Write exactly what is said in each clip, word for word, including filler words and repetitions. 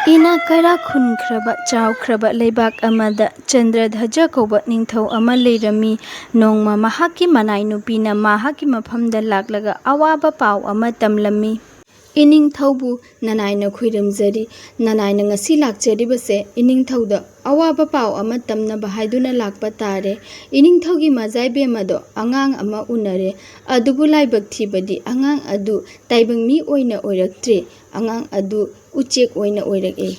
ꯏꯅꯥꯛ ꯀꯩꯔꯥꯛ ꯈꯨꯟꯈ꯭ꯔꯕ ꯆꯥꯎꯈ꯭ꯔꯕ ꯂꯩꯕꯥꯛ ꯑꯃꯗ ꯆꯟꯗ꯭ꯔꯙꯖ ꯀꯧꯕ ꯅꯤꯡꯊꯧ ꯑꯃ ꯂꯩꯔꯝꯃꯤ꯫ ꯅꯣꯡꯃ ꯃꯍꯥꯛꯀꯤ ꯃꯅꯥꯏ ꯅꯨꯄꯤꯅ ꯃꯍꯥꯛꯀꯤ ꯃꯐꯝꯗ ꯂꯥꯛꯂꯒ ꯑꯋꯥꯕ ꯄꯥꯎ ꯑꯃ ꯇꯝꯂꯝꯃꯤ꯫ "ꯏꯅꯤꯡꯊꯧꯕꯨ ꯅꯅꯥꯏꯅ ꯈꯨꯏꯔꯝꯖꯔꯤ꯫ ꯅꯅꯥꯏꯅ ꯉꯁꯤ ꯂꯥꯛꯆꯔꯤꯕꯁꯦ ꯏꯅꯤꯡꯊꯧꯗ ꯑꯋꯥꯕ ꯄꯥꯎ ꯑꯃ ꯇꯝꯅꯕ ꯍꯥꯏꯗꯨꯅ ꯂꯥꯛꯄ ꯇꯥꯔꯦ꯫ ꯏꯅꯤꯡꯊꯧꯒꯤ ꯃꯖꯥꯏꯕꯦꯝ ꯑꯗꯣ ꯑꯉꯥꯡ ꯑꯃ ꯎꯅꯔꯦ꯫ ꯑꯗꯨꯕꯨ ꯂꯥꯏꯕꯛ ꯊꯤꯕꯗꯤ ꯑꯉꯥꯡ ꯑꯗꯨ ꯇꯥꯏꯕꯪ ꯃꯤ ꯑꯣꯏꯅ ꯑꯣꯏꯔꯛꯇ꯭ꯔꯦ꯫ ꯑꯉꯥꯡ ꯑꯗꯨ ꯎꯆꯦꯛ ꯑꯣꯏꯅ ꯑꯣꯏꯔꯛꯑꯦ꯫"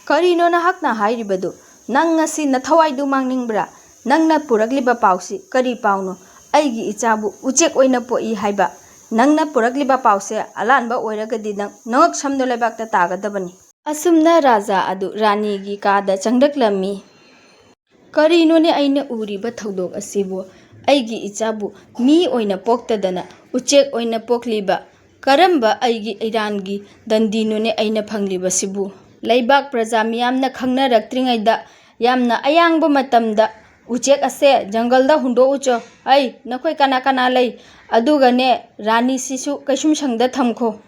"ꯀꯔꯤꯅꯣ ꯅꯍꯥꯛꯅ ꯍꯥꯏꯔꯤꯕꯗꯨ? ꯅꯪ ꯉꯁꯤ ꯅꯊꯋꯥꯏꯗꯨ ꯃꯥꯡꯅꯤꯡꯕ꯭ꯔꯥ? ꯅꯪꯅ ꯄꯨꯔꯛꯂꯤꯕ ꯄꯥꯎꯁꯤ ꯀꯔꯤ ꯄꯥꯎꯅꯣ? ꯑꯩꯒꯤ ꯏꯆꯥꯕꯨ ꯎꯆꯦꯛ ꯑꯣꯏꯅ ꯄꯣꯛꯏ ꯍꯥꯏꯕ? ꯅꯪꯅ ꯄꯨꯔꯛꯂꯤꯕ ꯄꯥꯎꯁꯦ ꯑꯂꯥꯟꯕ ꯑꯣꯏꯔꯒꯗꯤ ꯅꯪ ꯅꯉꯛ ꯁꯝꯗꯣ ꯂꯩꯕꯥꯛꯇ ꯇꯥꯒꯗꯕꯅꯤ꯫" ꯑꯁꯨꯝꯅ ꯔꯥꯖꯥ ꯑꯗꯨ ꯔꯥꯅꯤꯒꯤ ꯀꯥꯗ ꯆꯪꯂꯛꯂꯝꯃꯤ꯫ "ꯀꯔꯤꯅꯣꯅꯦ ꯑꯩꯅ ꯎꯔꯤꯕ ꯊꯧꯗꯣꯛ ꯑꯁꯤꯕꯨ? ꯑꯩꯒꯤ ꯏꯆꯥꯕꯨ ꯃꯤ ꯑꯣꯏꯅ ꯄꯣꯛꯇꯗꯅ ꯎꯆꯦꯛ ꯑꯣꯏꯅ ꯄꯣꯛꯂꯤꯕ ꯀꯔꯝꯕ ꯑꯩꯒꯤ ꯏꯔꯥꯟꯒꯤ ꯗꯟꯗꯤꯅꯣꯅꯦ ꯑꯩꯅ ꯐꯪꯂꯤꯕꯁꯤꯕꯨ? ꯂꯩꯕꯥꯛ ꯄ꯭ꯔꯖꯥ ꯃꯤꯌꯥꯝꯅ ꯈꯪꯅꯔꯛꯇ꯭ꯔꯤꯉꯩꯗ ꯌꯥꯝꯅ ꯑꯌꯥꯡꯕ ꯃꯇꯝꯗ ꯎꯆꯦꯛ ꯑꯁꯦ ꯖꯪꯒꯜꯗ ꯍꯨꯟꯗꯣꯛꯎꯆꯣ꯫ ꯑꯩ, ꯅꯈꯣꯏ ꯀꯅꯥ ꯀꯅꯥ ꯂꯩ? ꯑꯗꯨꯒꯅꯦ, ꯔꯥꯅꯤꯁꯤꯁꯨ ꯀꯩꯁꯨꯝꯁꯪꯗ ꯊꯝꯈꯣ꯫"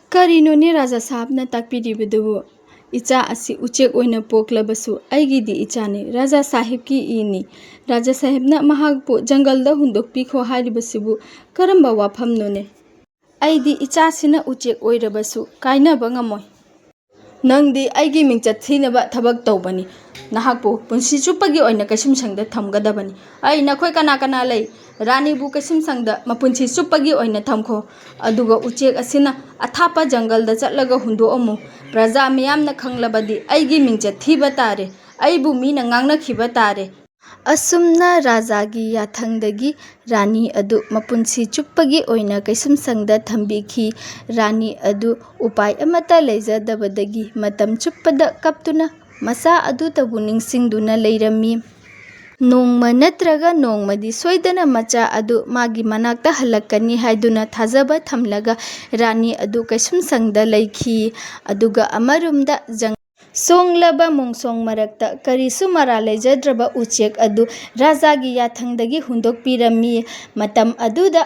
"ꯀꯔꯤꯅꯣꯅꯦ ꯔꯥꯖꯥ ꯁꯥꯍꯕꯅ ꯇꯥꯛꯄꯤꯔꯤꯕꯗꯨꯕꯨ? ꯏꯆꯥ ꯑꯁꯤ ꯎꯆꯦꯛ ꯑꯣꯏꯅ ꯄꯣꯛꯂꯕꯁꯨ ꯑꯩꯒꯤꯗꯤ ꯏꯆꯥꯅꯤ꯫ ꯔꯥꯖꯥ ꯁꯥꯍꯦꯕꯀꯤ ꯏꯅꯤ꯫ ꯔꯥꯖꯥ ꯁꯥꯍꯦꯕꯅ ꯃꯍꯥꯛꯄꯨ ꯖꯪꯒꯜꯗ ꯍꯨꯟꯗꯣꯛꯄꯤꯈꯣ ꯍꯥꯏꯔꯤꯕꯁꯤꯕꯨ ꯀꯔꯝꯕ ꯋꯥꯐꯝꯅꯣꯅꯦ? ꯑꯩꯗꯤ ꯏꯆꯥꯁꯤꯅ ꯎꯆꯦꯛ ꯑꯣꯏꯔꯕꯁꯨ ꯀꯥꯏꯅꯕ ꯉꯝꯃꯣꯏ꯫" "ꯅꯪꯗꯤ ꯑꯩꯒꯤ ꯃꯤꯡꯆꯠ ꯊꯤꯅꯕ ꯊꯕꯛ ꯇꯧꯕꯅꯤ꯫ ꯅꯍꯥꯛꯄꯨ ꯄꯨꯟꯁꯤ ꯆꯨꯞꯄꯒꯤ ꯑꯣꯏꯅ ꯀꯩꯁꯨꯝꯁꯪꯗ ꯊꯝꯒꯗꯕꯅꯤ꯫" "ꯑꯩ, ꯅꯈꯣꯏ ꯀꯅꯥ ꯀꯅꯥ ꯂꯩ? ꯔꯥꯅꯤꯕꯨ ꯀꯩꯁꯨꯝꯁꯪꯗ ꯃꯄꯨꯟꯁꯤ ꯆꯨꯞꯄꯒꯤ ꯑꯣꯏꯅ ꯊꯝꯈꯣ꯫ ꯑꯗꯨꯒ ꯎꯆꯦꯛ ꯑꯁꯤꯅ ꯑꯊꯥꯞꯄ ꯖꯪꯒꯜꯗ ꯆꯠꯂꯒ ꯍꯨꯟꯗꯣꯛꯑꯝꯃꯨ꯫ ꯄ꯭ꯔꯖꯥ ꯃꯤꯌꯥꯝꯅ ꯈꯪꯂꯕꯗꯤ ꯑꯩꯒꯤ ꯃꯤꯡꯆꯠ ꯊꯤꯕ ꯇꯥꯔꯦ꯫ ꯑꯩꯕꯨ ꯃꯤꯅ ꯉꯥꯡꯅꯈꯤꯕ ꯇꯥꯔꯦ꯫" ꯑꯁꯨꯝꯅ ꯔꯥꯖꯥꯒꯤ ꯌꯥꯊꯪꯗꯒꯤ ꯔꯥꯅꯤ ꯑꯗꯨ ꯃꯄꯨꯟꯁꯤ ꯆꯨꯞꯄꯒꯤ ꯑꯣꯏꯅ ꯀꯩꯁꯨꯝꯁꯪꯗ ꯊꯝꯕꯤꯈꯤ꯫ ꯔꯥꯅꯤ ꯑꯗꯨ ꯎꯄꯥꯏ ꯑꯃꯠꯇ ꯂꯩꯖꯗꯕꯗꯒꯤ ꯃꯇꯝ ꯆꯨꯞꯄꯗ ꯀꯞꯇꯨꯅ ꯃꯆꯥ ꯑꯗꯨꯇꯕꯨ ꯅꯤꯡꯁꯤꯡꯗꯨꯅ ꯂꯩꯔꯝꯃꯤ꯫ ꯅꯣꯡꯃ ꯅꯠꯇ꯭ꯔꯒ ꯅꯣꯡꯃꯗꯤ ꯁꯣꯏꯗꯅ ꯃꯆꯥ ꯑꯗꯨ ꯃꯥꯒꯤ ꯃꯅꯥꯛꯇ ꯍꯜꯂꯛꯀꯅꯤ ꯍꯥꯏꯗꯨꯅ ꯊꯥꯖꯕ ꯊꯝꯂꯒ ꯔꯥꯅꯤ ꯑꯗꯨ ꯀꯩꯁꯨꯝꯁꯪꯗ ꯂꯩꯈꯤ꯫ ꯑꯗꯨꯒ ꯑꯃꯔꯣꯝꯗ ꯖꯪ-, ꯁꯣꯡꯂꯕ ꯃꯣꯡꯁꯣꯡ ꯃꯔꯛꯇ ꯀꯔꯤꯁꯨ ꯃꯔꯥ ꯂꯩꯖꯗ꯭ꯔꯕ ꯎꯆꯦꯛ ꯑꯗꯨ ꯔꯥꯖꯥꯒꯤ ꯌꯥꯊꯪꯗꯒꯤ ꯍꯨꯟꯗꯣꯛꯄꯤꯔꯝꯃꯤ꯫ ꯃꯇꯝ ꯑꯗꯨꯗ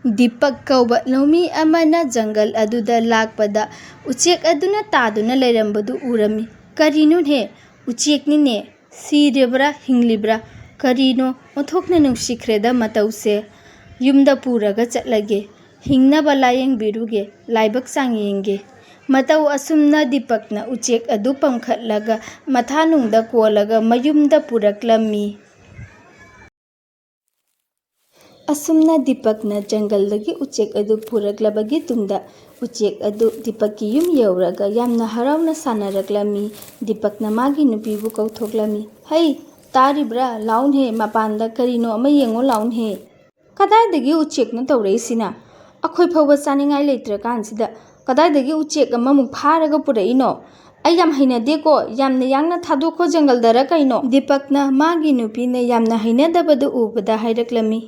ꯗꯤꯄꯛ ꯀꯧꯕ ꯂꯧꯃꯤ ꯑꯃꯅ ꯖꯪꯒꯜ ꯑꯗꯨꯗ ꯂꯥꯛꯄꯗ ꯎꯆꯦꯛ ꯑꯗꯨꯅ ꯇꯥꯗꯨꯅ ꯂꯩꯔꯝꯕꯗꯨ ꯎꯔꯝꯃꯤ꯫ "ꯀꯔꯤꯅꯣꯅꯦ? ꯎꯆꯦꯛꯅꯤꯅꯦ꯫ ꯁꯤꯔꯕ꯭ꯔꯥ, ꯍꯤꯡꯂꯤꯕ꯭ꯔꯥ? ꯀꯔꯤꯅꯣ? ꯑꯣꯟꯊꯣꯛꯅ ꯅꯨꯡꯁꯤꯈ꯭ꯔꯦꯗ ꯃꯇꯧꯁꯦ꯫ ꯌꯨꯝꯗ ꯄꯨꯔꯒ ꯆꯠꯂꯒꯦ꯫ ꯍꯤꯡꯅꯕ ꯂꯥꯌꯦꯡꯕꯤꯔꯨꯒꯦ, ꯂꯥꯏꯕꯛ ꯆꯥꯡ ꯌꯦꯡꯒꯦ꯫" ꯃꯇꯧ ꯑꯁꯨꯝꯅ ꯗꯤꯄꯛꯅ ꯎꯆꯦꯛ ꯑꯗꯨ ꯄꯝꯈꯠꯂꯒ ꯃꯊꯥꯅꯨꯡꯗ ꯀꯣꯜꯂꯒ ꯃꯌꯨꯝꯗ ꯄꯨꯔꯛꯂꯝꯃꯤ꯫ ꯑꯁꯨꯝꯅ ꯗꯤꯄꯛꯅ ꯖꯪꯒꯜꯗꯒꯤ ꯎꯆꯦꯛ ꯑꯗꯨ ꯄꯨꯔꯛꯂꯕꯒꯤ ꯇꯨꯡꯗ ꯎꯆꯦꯛ ꯑꯗꯨ ꯗꯤꯄꯛꯀꯤ ꯌꯨꯝ ꯌꯧꯔꯒ ꯌꯥꯝꯅ ꯍꯔꯥꯎꯅ ꯁꯥꯟꯅꯔꯛꯂꯝꯃꯤ꯫ ꯗꯤꯄꯛꯅ ꯃꯥꯒꯤ ꯅꯨꯄꯤꯕꯨ ꯀꯧꯊꯣꯛꯂꯝꯃꯤ꯫ "ꯍꯩ, ꯇꯥꯔꯤꯕ꯭ꯔꯥ? ꯂꯥꯎꯟꯍꯦ, ꯃꯄꯥꯟꯗ ꯀꯔꯤꯅꯣ ꯑꯃ ꯌꯦꯡꯉꯣ ꯂꯥꯎꯟꯍꯦ꯫" "ꯀꯗꯥꯏꯗꯒꯤ ꯎꯆꯦꯛꯅꯣ ꯇꯧꯔꯛꯏꯁꯤꯅ? ꯑꯩꯈꯣꯏ ꯐꯥꯎꯕ ꯆꯥꯅꯤꯡꯉꯥꯏ ꯂꯩꯇ꯭ꯔꯀꯥꯟꯁꯤꯗ ꯀꯗꯥꯏꯗꯒꯤ ꯎꯆꯦꯛ ꯑꯃꯃꯨꯛ ꯐꯥꯔꯒ ꯄꯨꯔꯛꯏꯅꯣ? ꯑꯩ ꯌꯥꯝ ꯍꯩꯅꯗꯦꯀꯣ꯫ ꯌꯥꯝꯅ ꯌꯥꯡꯅ ꯊꯥꯗꯣꯛꯈꯣ ꯖꯪꯒꯜꯗꯔ ꯀꯩꯅꯣ꯫" ꯗꯤꯄꯛꯅ ꯃꯥꯒꯤ ꯅꯨꯄꯤꯅ ꯌꯥꯝꯅ ꯍꯩꯅꯗꯕꯗꯨ ꯎꯕꯗ ꯍꯥꯏꯔꯛꯂꯝꯃꯤ꯫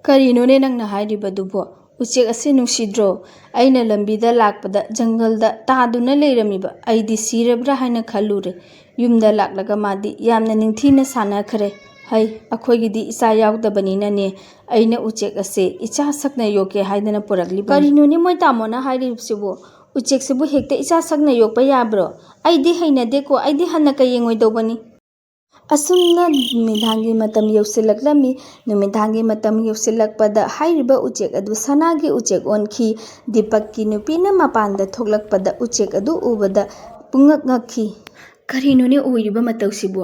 "ꯀꯔꯤꯅꯣꯅꯦ ꯅꯪꯅ ꯍꯥꯏꯔꯤꯕꯗꯨꯕꯣ? ꯎꯆꯦꯛ ꯑꯁꯤ ꯅꯨꯡꯁꯤꯗ꯭ꯔꯣ? ꯑꯩꯅ ꯂꯝꯕꯤꯗ ꯂꯥꯛꯄꯗ ꯖꯪꯒꯜꯗ ꯇꯥꯗꯨꯅ ꯂꯩꯔꯝꯃꯤꯕ꯫ ꯑꯩꯗꯤ ꯁꯤꯔꯕ꯭ꯔꯥ ꯍꯥꯏꯅ ꯈꯜꯂꯨꯔꯦ꯫ ꯌꯨꯝꯗ ꯂꯥꯛꯂꯒ ꯃꯥꯗꯤ ꯌꯥꯝꯅ ꯅꯤꯡꯊꯤꯅ ꯁꯥꯟꯅꯈ꯭ꯔꯦ꯫ ꯍꯩ, ꯑꯩꯈꯣꯏꯒꯤꯗꯤ ꯏꯆꯥ ꯌꯥꯎꯗꯕꯅꯤꯅꯅꯦ, ꯑꯩꯅ ꯎꯆꯦꯛ ꯑꯁꯦ ꯏꯆꯥ ꯁꯛꯅ ꯌꯣꯛꯀꯦ ꯍꯥꯏꯗꯅ ꯄꯨꯔꯛꯂꯤꯕꯅꯤ꯫" "ꯀꯔꯤꯅꯣꯅꯦ ꯃꯣꯏ ꯇꯥꯃꯣꯅ ꯍꯥꯏꯔꯤꯕꯁꯤꯕꯨ? ꯎꯆꯦꯛꯁꯤꯕꯨ ꯍꯦꯛꯇ ꯏꯆꯥ ꯁꯛꯅ ꯌꯣꯛꯄ ꯌꯥꯕ꯭ꯔꯣ? ꯑꯩꯗꯤ ꯍꯩꯅꯗꯦꯀꯣ, ꯑꯩꯗꯤ ꯍꯟꯅ ꯀꯩ ꯌꯦꯡꯉꯣꯏꯗꯧꯕꯅꯤ?" ꯑꯁꯨꯝꯅ ꯅꯨꯃꯤꯗꯥꯡꯒꯤ ꯃꯇꯝ ꯌꯧꯁꯤꯜꯂꯛꯂꯝꯃꯤ꯫ ꯅꯨꯃꯤꯗꯥꯡꯒꯤ ꯃꯇꯝ ꯌꯧꯁꯤꯜꯂꯛꯄꯗ ꯍꯥꯏꯔꯤꯕ ꯎꯆꯦꯛ ꯑꯗꯨ ꯁꯅꯥꯒꯤ ꯎꯆꯦꯛ ꯑꯣꯟꯈꯤ꯫ ꯗꯤꯄꯛꯀꯤ ꯅꯨꯄꯤꯅ ꯃꯄꯥꯟꯗ ꯊꯣꯛꯂꯛꯄꯗ ꯎꯆꯦꯛ ꯑꯗꯨ ꯎꯕꯗ ꯄꯨꯡꯉꯛ ꯉꯛꯈꯤ꯫ "ꯀꯔꯤꯅꯣꯅꯦ ꯑꯣꯏꯔꯤꯕ ꯃꯇꯧꯁꯤꯕꯨ?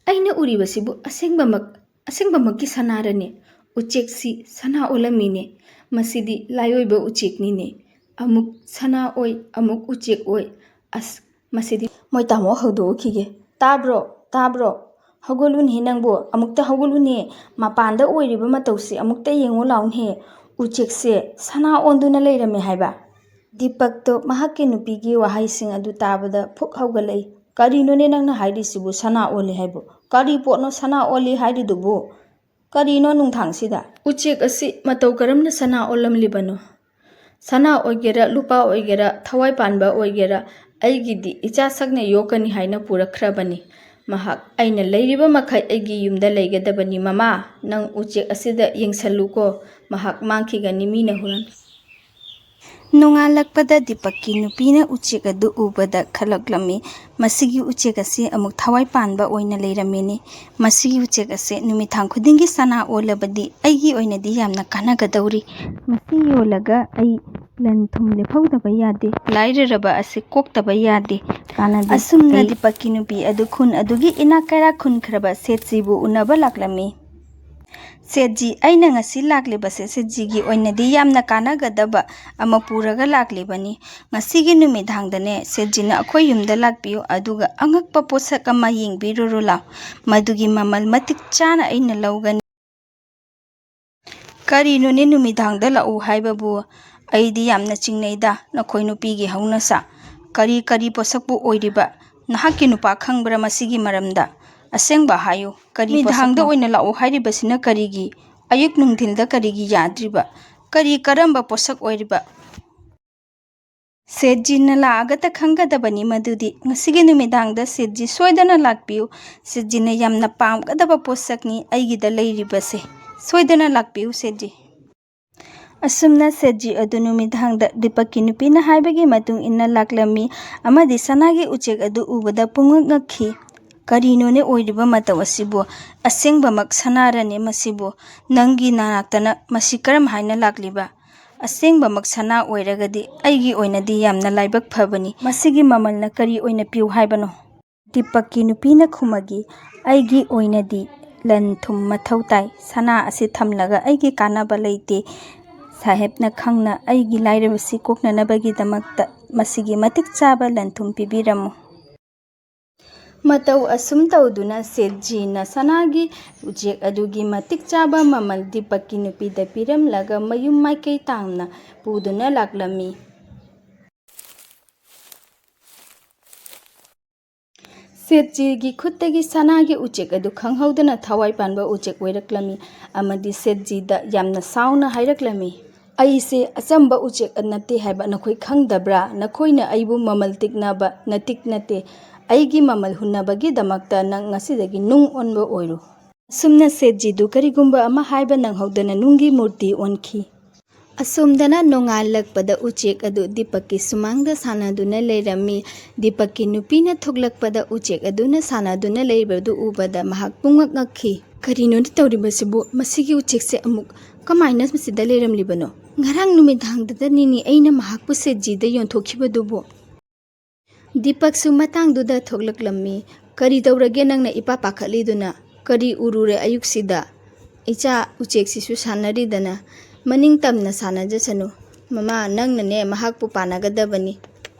ꯑꯩꯅ ꯎꯔꯤꯕꯁꯤꯕꯨ ꯑꯁꯦꯡꯕꯃꯛ, ꯑꯁꯦꯡꯕꯃꯛꯀꯤ ꯁꯅꯥꯔꯅꯦ? ꯎꯆꯦꯛꯁꯤ ꯁꯅꯥ ꯑꯣꯜꯂꯝꯃꯤꯅꯦ꯫ ꯃꯁꯤꯗꯤ ꯂꯥꯏꯑꯣꯏꯕ ꯎꯆꯦꯛꯅꯤꯅꯦ꯫ ꯑꯃꯨꯛ ꯁꯅꯥ ꯑꯣꯏ, ꯑꯃꯨꯛ ꯎꯆꯦꯛ ꯑꯣꯏ꯫ ꯑꯁ, ꯃꯁꯤꯗꯤ ꯃꯣꯏ ꯇꯥꯃꯣ ꯍꯧꯗꯣꯛꯈꯤꯒꯦ꯫ ꯇꯥꯕ꯭ꯔꯣ? ꯇꯥꯕ꯭ꯔꯣ? ꯍꯧꯒꯠꯂꯨꯅꯦ ꯅꯪꯕꯨ, ꯑꯃꯨꯛꯇ ꯍꯧꯒꯠꯂꯨꯅꯦ꯫ ꯃꯄꯥꯟꯗ ꯑꯣꯏꯔꯤꯕ ꯃꯇꯧꯁꯤ ꯑꯃꯨꯛꯇ ꯌꯦꯡꯉꯨ ꯂꯥꯎꯅꯦ꯫ ꯎꯆꯦꯛꯁꯦ ꯁꯅꯥ ꯑꯣꯟꯗꯨꯅ ꯂꯩꯔꯝꯃꯦ ꯍꯥꯏꯕ꯫" ꯗꯤꯄꯛꯇꯣ ꯃꯍꯥꯛꯀꯤ ꯅꯨꯄꯤꯒꯤ ꯋꯥꯍꯩꯁꯤꯡ ꯑꯗꯨ ꯇꯥꯕꯗ ꯐꯨꯛ ꯍꯧꯒꯠꯂꯛꯏ꯫ "ꯀꯔꯤꯅꯣꯅꯦ ꯅꯪꯅ ꯍꯥꯏꯔꯤꯁꯤꯕꯨ, ꯁꯅꯥ ꯑꯣꯜꯂꯤ ꯍꯥꯏꯕꯨ? ꯀꯔꯤ ꯄꯣꯠꯅꯣ ꯁꯅꯥ ꯑꯣꯜꯂꯤ ꯍꯥꯏꯔꯤꯗꯨꯕꯨ? ꯀꯔꯤꯅꯣ ꯅꯨꯡꯗꯥꯡꯁꯤꯗ?" "ꯎꯆꯦꯛ ꯑꯁꯤ ꯃꯇꯧ ꯀꯔꯝꯅ ꯁꯅꯥ ꯑꯣꯜꯂꯝꯂꯤꯕꯅꯣ? ꯁꯅꯥ ꯑꯣꯏꯒꯦꯔꯥ, ꯂꯨꯄꯥ ꯑꯣꯏꯒꯦꯔꯥ, ꯊꯋꯥꯏ ꯄꯥꯟꯕ ꯑꯣꯏꯒꯦꯔꯥ, ꯑꯩꯒꯤꯗꯤ ꯏꯆꯥ ꯁꯛꯅ ꯌꯣꯛꯀꯅꯤ ꯍꯥꯏꯅ ꯄꯨꯔꯛꯈ꯭ꯔꯕꯅꯤ꯫ ꯃꯍꯥꯛ ꯑꯩꯅ ꯂꯩꯔꯤꯕ ꯃꯈꯩ ꯑꯩꯒꯤ ꯌꯨꯝꯗ ꯂꯩꯒꯗꯕꯅꯤ꯫ ꯃꯃꯥ, ꯅꯪ ꯎꯆꯦꯛ ꯑꯁꯤꯗ ꯌꯦꯡꯁꯜꯂꯨꯀꯣ꯫ ꯃꯍꯥꯛ ꯃꯥꯡꯈꯤꯒꯅꯤ, ꯃꯤꯅ ꯍꯨꯔꯥꯟ-" ꯅꯣꯡꯉꯥꯜꯂꯛꯄꯗ ꯗꯤꯄꯛꯀꯤ ꯅꯨꯄꯤꯅ ꯎꯆꯦꯛ ꯑꯗꯨ ꯎꯕꯗ ꯈꯜꯂꯛꯂꯝꯃꯤ, "ꯃꯁꯤꯒꯤ ꯎꯆꯦꯛ ꯑꯁꯤ ꯑꯃꯨꯛ ꯊꯋꯥꯏ ꯄꯥꯟꯕ ꯑꯣꯏꯅ ꯂꯩꯔꯝꯃꯤꯅꯤ꯫ ꯃꯁꯤꯒꯤ ꯎꯆꯦꯛ ꯑꯁꯤ ꯅꯨꯃꯤꯗꯥꯡ ꯈꯨꯗꯤꯡꯒꯤ ꯁꯅꯥ ꯑꯣꯜꯂꯕꯗꯤ ꯑꯩꯒꯤ ꯑꯣꯏꯅꯗꯤ ꯌꯥꯝꯅ ꯀꯥꯟꯅꯒꯗꯧꯔꯤ꯫ ꯃꯁꯤ ꯌꯣꯜꯂꯒ ꯑꯩ ꯂꯟ ꯊꯨꯝ ꯂꯦꯞꯍꯧꯗꯕ ꯌꯥꯗꯦ꯫ ꯂꯥꯏꯔꯔꯕ ꯑꯁꯤ ꯀꯣꯛꯇꯕ ꯌꯥꯗꯦ꯫ ꯀꯥꯟꯅꯗꯦ꯫ ꯑꯁꯨꯝꯅ ꯑꯩ" ꯗꯤꯄꯛꯀꯤ ꯅꯨꯄꯤ ꯑꯗꯨ ꯈꯨꯟ ꯑꯗꯨꯒꯤ ꯏꯅꯥꯛ ꯀꯩꯔꯥꯛ ꯈꯨꯟꯈ꯭ꯔꯕ ꯁꯦꯠꯖꯤꯕꯨ ꯎꯅꯕ ꯂꯥꯛꯂꯝꯃꯤ꯫ "ꯁꯦꯠꯖꯤ, ꯑꯩꯅ ꯉꯁꯤ ꯂꯥꯛꯂꯤꯕꯁꯦ ꯁꯦꯠꯖꯤꯒꯤ ꯑꯣꯏꯅꯗꯤ ꯌꯥꯝꯅ ꯀꯥꯟꯅꯒꯗꯕ ꯑꯃ ꯄꯨꯔꯒ ꯂꯥꯛꯂꯤꯕꯅꯤ꯫ ꯉꯁꯤꯒꯤ ꯅꯨꯃꯤꯗꯥꯡꯗꯅꯦ, ꯁꯦꯠꯖꯤꯅ ꯑꯩꯈꯣꯏ ꯌꯨꯝꯗ ꯂꯥꯛꯄꯤꯌꯨ, ꯑꯗꯨꯒ ꯑꯉꯛꯄ ꯄꯣꯠꯁꯛ ꯑꯃ ꯌꯦꯡꯕꯤꯔꯨꯔꯣ ꯂꯥꯎ꯫ ꯃꯗꯨꯒꯤ ꯃꯃꯜ ꯃꯇꯤꯛ ꯆꯥꯅ ꯑꯩꯅ ꯂꯧꯒꯅꯤ꯫" "ꯀꯔꯤꯅꯣꯅꯦ ꯅꯨꯃꯤꯗꯥꯡꯗ ꯂꯥꯛꯎ ꯍꯥꯏꯕꯕꯨ? ꯑꯩꯗꯤ ꯌꯥꯝꯅ ꯆꯤꯡꯅꯩꯗ ꯅꯈꯣꯏ ꯅꯨꯄꯤꯒꯤ ꯍꯧꯅꯁꯥ꯫ ꯀꯔꯤ ꯀꯔꯤ ꯄꯣꯠꯁꯛꯄꯨ ꯑꯣꯏꯔꯤꯕ? ꯅꯍꯥꯛꯀꯤ ꯅꯨꯄꯥ ꯈꯪꯕ꯭ꯔꯥ ꯃꯁꯤꯒꯤ ꯃꯔꯝꯗ? ꯑꯁꯦꯡꯕ ꯍꯥꯏꯌꯨ, ꯀꯔꯤ ꯅꯨꯃꯤꯗꯥꯡꯗ ꯄꯣꯠꯁꯛꯅꯣ?" "ꯑꯣꯏꯅ ꯂꯥꯛꯎ ꯍꯥꯏꯔꯤꯕꯁꯤꯅ ꯀꯔꯤꯒꯤ? ꯑꯌꯨꯛ ꯅꯨꯡꯊꯤꯜꯗ ꯀꯔꯤꯒꯤ ꯌꯥꯗ꯭ꯔꯤꯕ? ꯀꯔꯤ ꯀꯔꯝꯕ ꯄꯣꯠꯁꯛ ꯑꯣꯏꯔꯤꯕ?" "ꯁꯦꯠꯖꯤꯅ ꯂꯥꯛꯑꯒꯇ ꯈꯪꯒꯗꯕꯅꯤ ꯃꯗꯨꯗꯤ꯫ ꯉꯁꯤꯒꯤ ꯅꯨꯃꯤꯗꯥꯡꯗ ꯁꯦꯠꯖꯤ ꯁꯣꯏꯗꯅ ꯂꯥꯛꯄꯤꯌꯨ꯫ ꯁꯦꯠꯖꯤꯅ ꯌꯥꯝꯅ ꯄꯥꯝꯒꯗꯕ ꯄꯣꯠꯁꯛꯅꯤ ꯑꯩꯒꯤꯗ ꯂꯩꯔꯤꯕꯁꯦ꯫ ꯁꯣꯏꯗꯅ ꯂꯥꯛꯄꯤꯌꯨ ꯁꯦꯠꯖꯤ꯫" ꯑꯁꯨꯝꯅ ꯁꯦꯠꯖꯤ ꯑꯗꯨ ꯅꯨꯃꯤꯗꯥꯡꯗ ꯗꯤꯄꯛꯀꯤ ꯅꯨꯄꯤꯅ ꯍꯥꯏꯕꯒꯤ ꯃꯇꯨꯡ ꯏꯟꯅ ꯂꯥꯛꯂꯝꯃꯤ ꯑꯃꯗꯤ ꯁꯅꯥꯒꯤ ꯎꯆꯦꯛ ꯑꯗꯨ ꯎꯕꯗ ꯄꯨꯡꯉꯛ ꯉꯛꯈꯤ꯫ "ꯀꯔꯤꯅꯣꯅꯦ ꯑꯣꯏꯔꯤꯕ ꯃꯇꯧ ꯑꯁꯤꯕꯨ? ꯑꯁꯦꯡꯕꯃꯛ ꯁꯅꯥꯔꯅꯦ ꯃꯁꯤꯕꯨ? ꯅꯪꯒꯤ ꯅꯅꯥꯛꯇꯅ ꯃꯁꯤ ꯀꯔꯝ ꯍꯥꯏꯅ ꯂꯥꯛꯂꯤꯕ? ꯑꯁꯦꯡꯕꯃꯛ ꯁꯅꯥ ꯑꯣꯏꯔꯒꯗꯤ ꯑꯩꯒꯤ ꯑꯣꯏꯅꯗꯤ ꯌꯥꯝꯅ ꯂꯥꯏꯕꯛ ꯐꯕꯅꯤ꯫ ꯃꯁꯤꯒꯤ ꯃꯃꯜꯅ ꯀꯔꯤ ꯑꯣꯏꯅ ꯄꯤꯌꯨ ꯍꯥꯏꯕꯅꯣ?" ꯗꯤꯄꯛꯀꯤ ꯅꯨꯄꯤꯅ ꯈꯨꯝꯃꯛꯏ, "ꯑꯩꯒꯤ ꯑꯣꯏꯅꯗꯤ ꯂꯟ ꯊꯨꯝ ꯃꯊꯧ ꯇꯥꯏ꯫ ꯁꯅꯥ ꯑꯁꯤ ꯊꯝꯂꯒ ꯑꯩꯒꯤ ꯀꯥꯟꯅꯕ ꯂꯩꯇꯦ꯫ ꯁꯥꯍꯦꯕꯅ ꯈꯪꯅ ꯑꯩꯒꯤ ꯂꯥꯏꯔꯕꯁꯤ ꯀꯣꯛꯅꯅꯕꯒꯤꯗꯃꯛꯇ ꯃꯁꯤꯒꯤ ꯃꯇꯤꯛ ꯆꯥꯕ ꯂꯟ ꯊꯨꯝ ꯄꯤꯕꯤꯔꯝꯃꯨ꯫" ꯃꯇꯧ ꯑꯁꯨꯝ ꯇꯧꯗꯨꯅ ꯁꯦꯠꯖꯤꯅ ꯁꯅꯥꯒꯤ ꯎꯆꯦꯛ ꯑꯗꯨꯒꯤ ꯃꯇꯤꯛ ꯆꯥꯕ ꯃꯃꯜ ꯗꯤꯄꯛꯀꯤ ꯅꯨꯄꯤꯗ ꯄꯤꯔꯝꯂꯒ ꯃꯌꯨꯝ ꯃꯥꯏꯀꯩ ꯇꯥꯡꯅ ꯄꯨꯗꯨꯅ ꯂꯥꯛꯂꯝꯃꯤ꯫ ꯁꯦꯠꯖꯤꯒꯤ ꯈꯨꯠꯇꯒꯤ ꯁꯅꯥꯒꯤ ꯎꯆꯦꯛ ꯑꯗꯨ ꯈꯪꯍꯧꯗꯅ ꯊꯋꯥꯏ ꯄꯥꯟꯕ ꯎꯆꯦꯛ ꯑꯣꯏꯔꯛꯂꯝꯃꯤ ꯑꯃꯗꯤ ꯁꯦꯠꯖꯤꯗ ꯌꯥꯝꯅ ꯁꯥꯎꯅ ꯍꯥꯏꯔꯛꯂꯝꯃꯤ, "ꯑꯩꯁꯦ ꯑꯆꯝꯕ ꯎꯆꯦꯛ ꯅꯠꯇꯦ ꯍꯥꯏꯕ ꯅꯈꯣꯏ ꯈꯪꯗꯕ꯭ꯔꯥ? ꯅꯈꯣꯏꯅ ꯑꯩꯕꯨ ꯃꯃꯜ ꯇꯤꯛꯅꯕ ꯅꯇꯤꯛ ꯅꯠꯇꯦ꯫ ꯑꯩꯒꯤ ꯃꯃꯜ ꯍꯨꯟꯅꯕꯒꯤꯗꯃꯛꯇ ꯅꯪ ꯉꯁꯤꯗꯒꯤ ꯅꯨꯡ ꯑꯣꯟꯕ ꯑꯣꯏꯔꯨ꯫" ꯑꯁꯨꯝꯅ ꯁꯦꯠꯖꯤꯗꯨ ꯀꯔꯤꯒꯨꯝꯕ ꯑꯃ ꯍꯥꯏꯕ ꯅꯪꯍꯧꯗꯅ ꯅꯨꯡꯒꯤ ꯃꯨꯔꯇꯤ ꯑꯣꯟꯈꯤ꯫ ꯑꯁꯣꯝꯗꯅ ꯅꯣꯡꯉꯥꯜꯂꯛꯄꯗ ꯎꯆꯦꯛ ꯑꯗꯨ ꯗꯤꯄꯛꯀꯤ ꯁꯨꯃꯥꯡꯗ ꯁꯥꯟꯅꯗꯨꯅ ꯂꯩꯔꯝꯃꯤ꯫ ꯗꯤꯄꯛꯀꯤ ꯅꯨꯄꯤꯅ ꯊꯣꯛꯂꯛꯄꯗ ꯎꯆꯦꯛ ꯑꯗꯨꯅ ꯁꯥꯟꯅꯗꯨꯅ ꯂꯩꯕꯗꯨ ꯎꯕꯗ ꯃꯍꯥꯛ ꯄꯨꯡꯉꯛ ꯉꯛꯈꯤ꯫ "ꯀꯔꯤꯅꯣꯅꯦ ꯇꯧꯔꯤꯕꯁꯤꯕꯨ? ꯃꯁꯤꯒꯤ ꯎꯆꯦꯛꯁꯦ ꯑꯃꯨꯛ ꯀꯃꯥꯏꯅ ꯃꯁꯤꯗ ꯂꯩꯔꯝꯂꯤꯕꯅꯣ? ꯉꯔꯥꯡ ꯅꯨꯃꯤꯗꯥꯡꯗꯇꯅꯤꯅꯦ ꯑꯩꯅ ꯃꯍꯥꯛꯄꯨ ꯁꯦꯠꯖꯤꯗ ꯌꯣꯟꯊꯣꯛꯈꯤꯕꯗꯨꯕꯨ?" ꯗꯤꯄꯛꯁꯨ ꯃꯇꯥꯡꯗꯨꯗ ꯊꯣꯛꯂꯛꯂꯝꯃꯤ꯫ "ꯀꯔꯤ ꯇꯧꯔꯒꯦ ꯅꯪꯅ ꯏꯄꯥ ꯄꯥꯈꯠꯂꯤꯗꯨꯅ? ꯀꯔꯤ ꯎꯔꯨꯔꯦ ꯑꯌꯨꯛꯁꯤꯗ? ꯏꯆꯥ ꯎꯆꯦꯛꯁꯤꯁꯨ ꯁꯥꯟꯅꯔꯤꯗꯅ, ꯃꯅꯤꯡ ꯇꯝꯅ ꯁꯥꯟꯅꯖꯁꯅꯨ꯫ ꯃꯃꯥ, ꯅꯪꯅꯅꯦ ꯃꯍꯥꯛꯄꯨ ꯄꯥꯟꯅꯒꯗꯕꯅꯤ꯫"